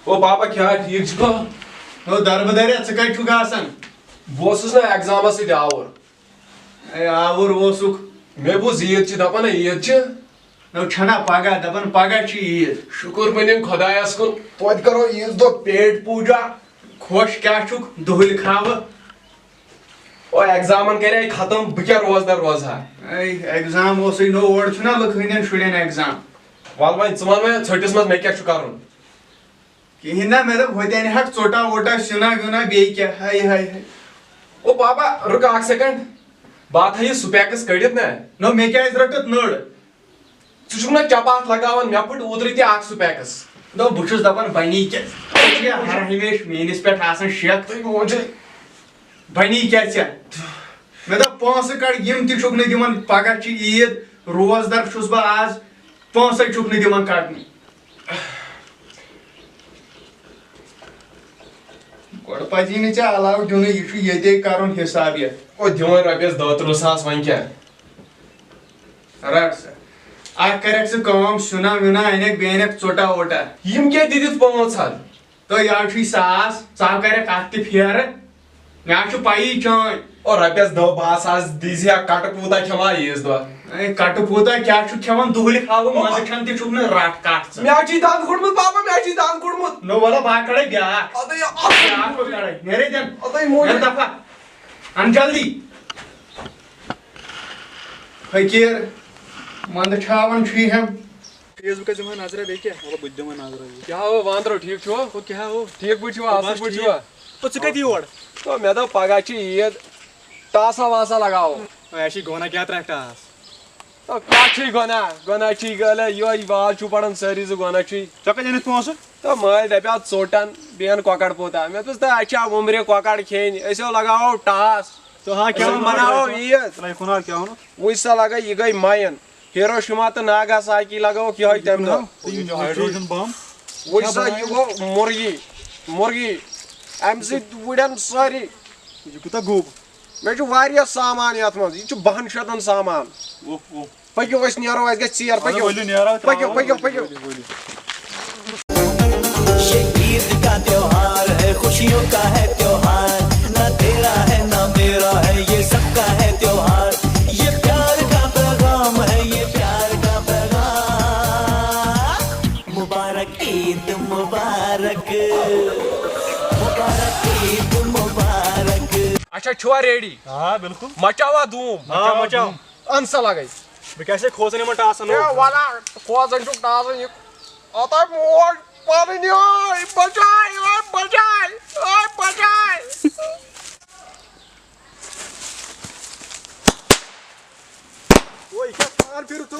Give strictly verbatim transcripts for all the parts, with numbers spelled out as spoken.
او پاپا، کیٛاہ ٹھیٖک چھُکھا؟ او دربہٕ دریا، ژٕ کتہِ چھُکھ آسان؟ بہٕ اوسُس نا ایگزامس سۭتۍ آوُر۔ اے، آوُر اوسُکھ؟ مےٚ بوٗز عیٖد چھِ، دپان نا عیٖد چھِ۔ نو چھنا پگاہ، دپان پگاہ چھِ عیٖد۔ شُکُر پننہِ خۄدایس کُن، توتہِ کرو عیٖذ دۄہ پیٹ پوٗجا۔ خۄش کیٛاہ چھُکھ دُہٕلۍ کھاوٕ؟ او ایگزامن کرے ختم، بہٕ کیٛاہ روزدر روزٕ ہا؟ اے، ایگزام اوسُے نوٚو، اورٕ چھُنہ لُکہٕ ہٕنٛدٮ۪ن شُرٮ۪ن ایگزام۔ ول وۄنۍ ژٕ ون وۄنۍ ژھٔٹِس منٛز مےٚ کیٛاہ چھُ کرُن؟ کِہیٖنۍ نہ، مےٚ دوٚپ، ہوٚتہِ اَنہِ ہاکھ ژوٚٹا ووٚٹا، سیُنا ویُنا، بیٚیہِ کیٛاہ؟ ہاے، ہاے، ہاے۔ او پاپا، رُک اکھ سیکنڈ، بہٕ ہاوٕ تھاو یہِ سُپیکس کٔڑِتھ نہ۔ نو، مےٚ کیٛازِ رٔٹٕتھ نٔر؟ ژٕ چھُکھ نہ چپاتھ لگاوان، مےٚ پھٕٹ اوترٕ تہِ اکھ سُپیکس۔ نو، بہٕ چھُس دپان، بنی کیٛاہ؟ ژےٚ چھُے ہر ہمیشہٕ میٲنِس پٮ۪ٹھ آسان شک۔ تُہۍ موجے۔ بنی کیٛاہ ژےٚ؟ مےٚ دوٚپ، پونٛسہٕ کڑ، یِم تہِ چھُکھ نہٕ دِوان، پگاہ چھِ عیٖد، روزدر چھُس بہٕ آز، پونٛسَے چھُکھ نہٕ دِوان کڑنہٕ۔ گۄڈٕ پَزی نہٕ ژےٚ علاوٕ دیُنُے، یہِ چھُ ییٚتے کَرُن حِساب یَتھ۔ او، دِوان رۄپیَس دَہ تٕرٛہ ساس، وۄنۍ کیٛاہ؟ رَٹ سا۔ اَکھ کَرٮ۪کھ ژٕ کٲم، سیُنا ویُنا اَنٮ۪کھ، بیٚیہِ اَنٮ۪کھ ژوٚٹا ووٚٹا۔ یِم کیٛاہ دِتھ پانٛژھ ہَتھ؟ تہٕ یہِ حظ چھُے ساس، ژٕ ہا کَرٮ۪کھ اَتھ تہِ پھیرٕ۔ مےٚ حظ چھُ پَیی چٲنۍ۔ او، رۄپیَس دَہ باہ ساس دیٖزِ ہا، کَٹہٕ پوٗتا کھٮ۪مہٕ ہا عیٖذ دۄہ۔ اے، کَٹہٕ پوٗتا کیٛاہ چھُکھ کھٮ۪وان؟ دُہلہِ کھاوٕ، او، منٛزٕ کھٮ۪ن تہِ چھُکھ نہٕ، رَٹھ کَٹھ ژٕ۔ مےٚ حظ چھُے دَنٛد کوٚڑمُت، بابا، مےٚ حظ چھُے دَنٛد کوٚڑمُت۔ نو وَلہٕ، بہٕ ہا کَڑَے بیٛاکھ۔ اَدٕ یہِ اَتھ بیٛاکھ ہُہ کَڑَے۔ نیرے دِن۔ اَدٕ یہِ موجود۔ نیر دَفعہ۔ اَن جلدی۔ فقیٖر، منٛدٕ چھاوان چھُے ہٮ۪م۔ فیس بُکَس دِمہٕ ہا نظرہ بیٚیہِ کیٛاہ؟ وَلہٕ بہٕ تہِ دِمہٕ نظرہ یہِ۔ کیٛاہ ہو واندرو، ٹھیٖک چھُوا؟ ہُہ کیٛاہ ہو؟ ٹھیٖک پٲٹھۍ چھِوا؟ ہُہ اَصٕل بَس پٲٹھۍ ٹھیٖک۔ چھِوا؟ ہُہ ژٕ کَتہِ یور؟ تو مےٚ دوٚپ پَگاہ چھِ عیٖد، ٹاسا واسا لگاوو۔ اَسہِ چھِ گۄناہ کیٛاہ ترٛکھ ٹاس؟ تو کَتھ چھُے گۄناہ؟ گۄناہ چھُے گٔلے یِہوٚے واز چھُو پَران سٲری زٕ گۄناہ چھُے۔ ژےٚ کَتہِ أنِتھ پونٛسہٕ؟ تو مٲلۍ دَپہِ اَتھ ژوٚٹَن بیٚیَن کۄکَر پوٗتا۔ مےٚ دوٚپُس، تہٕ اَسہِ چھا وُمرِ کۄکَر کھیٚنۍ؟ أسۍ ہو لگاوو ٹاس۔ ژٕ ہا کیٛاہ أسۍ وَنان؟ بَناوو عیٖد۔ ترٛٲیِو کُنال کیٛاہ ووٚنُتھ؟ وٕچھ سا لگے، یہِ گٔے مَیِن۔ ہیروشیما تہٕ ناگاساکی لگٲوکھ یِہوٚے تَمہِ دۄہ۔ تہٕ یہِ چھُ ہایڈروجن بم۔ وٕچھ سا، یہِ گوٚو مرغی، مرغی۔ اَمہِ سۭتۍ وُڑن سٲری۔ یہِ کوٗتاہ گوٚب؟ مےٚ چھُ واریاہ سامان یَتھ منٛز۔ یہِ چھُ بَہَن شَتَن سامان۔ اوٚہ، اوٚہ۔ پٔکِو، أسۍ نیرو، اَسہِ گژھِ ژیر۔ اَدٕ پٔکِو۔ ؤلِو، نیرو، پٔکِو، ترٛاوو۔ پٔکِو، پٔکِو۔ ؤلِو، ؤلِو۔ یہ عید کا تیوہار ہے، خوشیوں کا ہے تیوہار، نہ تیرا ہے نہ میرا ہے، یہ سب کا ہے تیوہار۔ یہ پیار کا پیغام ہے، یہ پیار کا پیغام۔ مبارک عید مبارک، مبارک عید مبارک۔ اچھا، چھُوا ریڈی؟ آ، بِلکُل۔ مچاوا دھوٗم۔ آ، مچاو۔ اَن سا لگے۔ بہٕ کیٛاہ چھُسے کھوژان یِمن ٹاسن اے، منٛز؟ وَلا، کھوژان چھُکھ ٹاسن یہِ۔ اوتام موج پنٕنۍ آے بچاے، آے بچاے، آے بچاے۔ او، یہِ کیٛاہ پان پھِرِ ژٕ؟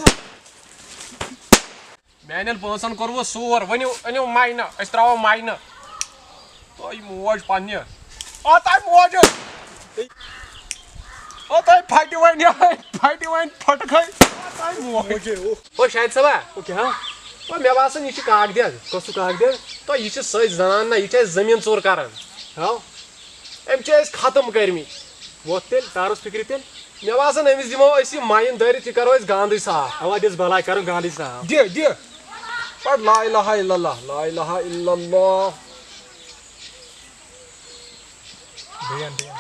میانٮ۪ن پونٛسن کوٚروٕ سور، ؤنِو، أنِو ماینہٕ، أسۍ ترٛاوو ماینہٕ۔ تۄہہِ موج پننہِ۔ آ، تۄہہِ موج۔ آ، تۄہہِ پھٹہِ وۄنۍ یِہوٚے، پھٹہِ وۄنۍ پھٹکھے۔ آ، تۄہہِ موج۔ او شاہد صٲبا۔ او کیٛاہ؟ او، مےٚ باسان، یہِ چھُ کاکدٮ۪ر۔ کۄس چھُ کاکدٮ۪ر؟ تۄہہِ، یہِ چھِ سۄے زنان نہ، یہِ چھِ اَسہِ زٔمیٖن ژوٗر کران۔ ہاو؟ أمۍ چھِ أسۍ ختم کٔرمٕتۍ۔ وۄتھ تیٚلہِ، تارُس فِکرِ تیٚلہِ۔ مےٚ باسان، أمِس دِمو أسۍ یہِ مایِن دٲرِتھ، یہِ کَرو أسۍ گانٛدٕے صاف۔ اَوا، دِس بَلاے، کَرو گانٛدٕے صاف۔ دِ، دِ۔ پَر لا الہ الا اللہ، لا الہ الا اللہ۔ بیٚیَن، بیٚیَن۔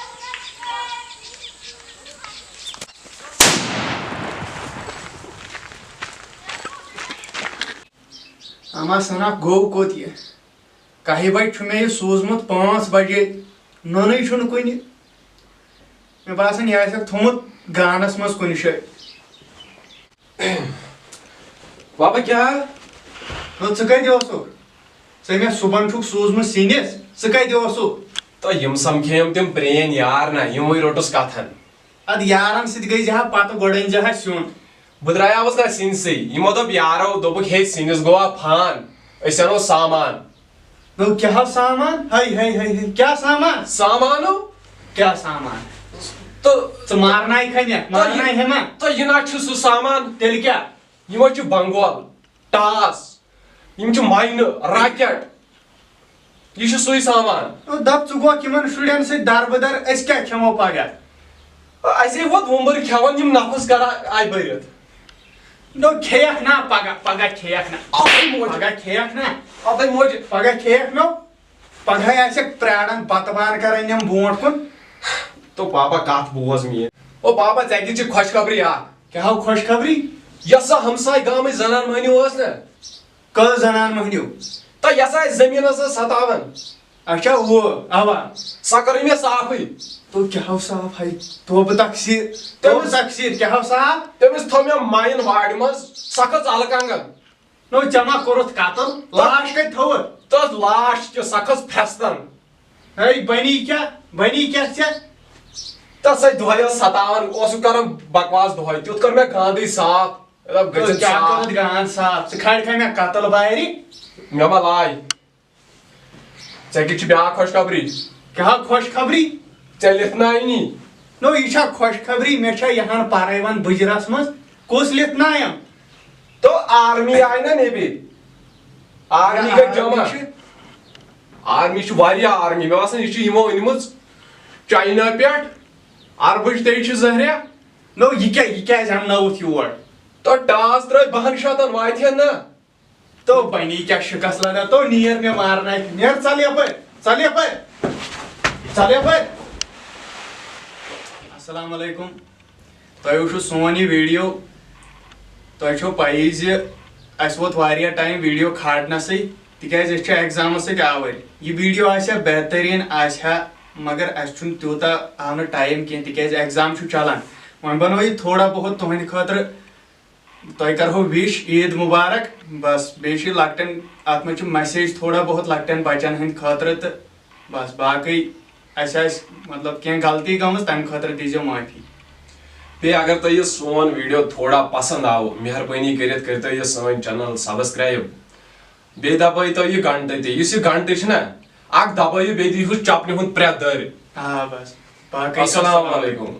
اما سنا گوٚو کوٚت یہِ؟ کاہہِ بجہِ چھُ مےٚ یہِ سوٗزمُت، پانٛژھ بجے نوٚنُے چھُنہٕ کُنہِ۔ مےٚ باسان، یہِ آسٮ۪کھ تھوٚمُت گانَس منٛز کُنہِ جایہِ۔ بابا، کیٛاہ؟ نہ، ژٕ کَتہِ اوسُکھ؟ ژےٚ مےٚ صُبحن چھُکھ سوٗزمُت سِنِس، ژٕ کَتہِ اوسُکھ؟ تہٕ یِم سَمکھیٚیِم تِم پرٛٲنۍ یار نہ، یِموٕے روٚٹُس کَتھن۔ اَدٕ یارَن سۭتۍ گٔے زِ ہا پَتہٕ، گۄڈٕ أنۍ زِ ہا سیُن۔ بہٕ درٛایاوُس نہ سِنسٕے۔ یِمو دوٚپ یارو، دوٚپُکھ، "ہے، سِنِس گوٚوا فان، أسۍ اَنو سامان۔" نو کیٛاہ سامان؟ ہے، ہے، ہے، ہے، کیٛاہ سامان؟ سامانو؟ کیٛاہ سامان؟ تہٕ ژٕ مارناے کھنہِ، تہٕ یہِ، مارناے ہے ما؟ تہٕ یہِ نہ چھُ سُہ سامان۔ تیٚلہِ کیٛاہ؟ یِمو چھُ بنگول، ٹاس، یِم چھِ ماینہٕ، راکٹ۔ یہِ چھُ سُے سامان۔ او، دَپ، ژٕ گوکھ یِمن شُرٮ۪ن سۭتۍ دربٕدر، أسۍ کیٛاہ کھٮ۪مو پگاہ؟ اَسے ووت وُمبٕر کھٮ۪وان، یِم نفس کران آیہِ بٔرِتھ۔ نو کھیٚیَکھ نا پگاہ، پگاہ کھیٚیَکھ نا۔ اَوَے موج۔ پگاہ کھیٚیَکھ نا۔ اَوَے موج۔ پگاہ کھیٚیَکھ نو۔ پگہٕے آسٮ۪کھ پرٛاران بتہٕ بانہٕ کران یِم برونٛٹھ کُن۔ تو پاپا کتھ بوز میٲنۍ۔ او پاپا، ژےٚ کِتھ چھِ خۄشخبری اکھ؟ کیٛاہ ہو خۄشخبری؟ یۄس سۄ ہمساے گامٕچ زنان مٔہنیو ٲس نا؟ کٔژ زنان مٔہنیو؟ تہٕ یۄس اسہِ زٔمیٖنس ٲس ستاوان۔ اچھا، ہُہ، اوا۔ سۄ کٔرٕے مےٚ صافٕے۔ تو کیٛاہ ہو صاف ہے؟ توبہٕ تقصیر، توبہٕ تٔمِس تقصیر، کیٛاہ ہو صاف؟ تٔمِس تھوٚو مےٚ ماین وارِ منٛز، سۄ کھٔژ الہٕ کنگن۔ نو، ژےٚ ما کوٚرُتھ قتل؟ لاش کتہِ تھٲوٕتھ؟ تہٕ لاش تہِ، سۄ کھٔژ پھرستن۔ ہے، بنی کیٛاہ؟ بنی کیٛاہ ژےٚ؟ تہٕ سۄ دۄہے ٲس ستاوان، اوسُکھ کران بکواس دۄہے، تیُتھ کٔر مےٚ گاندٕے صاف۔ مطلب، گٔژھِتھ کیٛاہ صاف۔ کٔرٕتھ گاند صاف؟ ژٕ کھالکھے مےٚ قتل بارِ؟ مےٚ ما لاے؟ ژےٚ کِتھ چھِ بیٛاکھ خۄشخبری؟ کیٛاہ خۄشخبری؟ ژےٚ لِتھ ناینی۔ نو، یہِ چھا خۄشخبری؟ مےٚ چھا یہِ ہن پرے ون بُجرس منٛز؟ کُس لِتھ نایم؟ تو آرمی آیہِ نا نیٚبرۍ۔ آرمی گٔے جمع۔ آرمی چھِ؟ آرمی چھِ واریاہ آرمی۔ مےٚ باسان، یہِ چھِ یِمو أنمٕژ چاینا پٮ۪ٹھ۔ عربٕچ تہِ چھِ زہریا۔ نو، یہِ کیٛاہ، یہِ کیٛازِ اننٲوٕتھ یور؟ تو ٹاس ترٛٲے بہن شتن، واتہِ ہا نہ؟ تو بنی کیٛاہ شکست لگا؟ تو نیر مےٚ مارناے۔ نیر، ژل یپٲرۍ، ژل یپٲرۍ، ژل یپٲرۍ۔ السلام علیکم۔ تۄہہِ وٕچھِو سون یہِ ویٖڈیو، تۄہہِ چھو پَیی زِ اَسہِ ووت واریاہ ٹایم ویٖڈیو کھالنَسٕے، تِکیٛازِ أسۍ چھِ ایگزامَس سۭتۍ آوٕرۍ۔ یہِ ویٖڈیو آسہِ ہا بہتریٖن، آسہِ ہا، مگر اَسہِ چھُنہٕ تیوٗتاہ، آو نہٕ ٹایم کینٛہہ، تِکیٛازِ ایگزام چھُ چَلان۔ وۄنۍ بَنوو یہِ تھوڑا بہت تُہٕنٛدِ خٲطرٕ، تۄہہِ کَرہو وِش عیٖد مُبارک۔ بَس، بیٚیہِ چھِ لۄکٹٮ۪ن، اَتھ منٛز چھِ میسیج تھوڑا بہت لۄکٹٮ۪ن بَچَن ہٕنٛدِ خٲطرٕ تہٕ بَس، باقٕے اَسہِ آسہِ، مطلب، کینٛہہ غلطی گٔمٕژ، تَمہِ خٲطرٕ دیٖزیو معٲفی۔ بیٚیہِ اگر تۄہہِ یہِ سون ویٖڈیو تھوڑا پسنٛد آو، مہربٲنی کٔرِتھ کٔرۍتو یہِ سٲنۍ channel subscribe۔ بیٚیہِ دبٲیتو یہِ گھنٹہٕ تہِ۔ یُس یہِ گھنٹہٕ چھُنہ، اکھ دبٲیِو، بیٚیہِ دِیِو چپنہِ ہُنٛد پرٛٮ۪تھ دٲرۍ۔ آ، بس۔ باقٕے السلام علیکم۔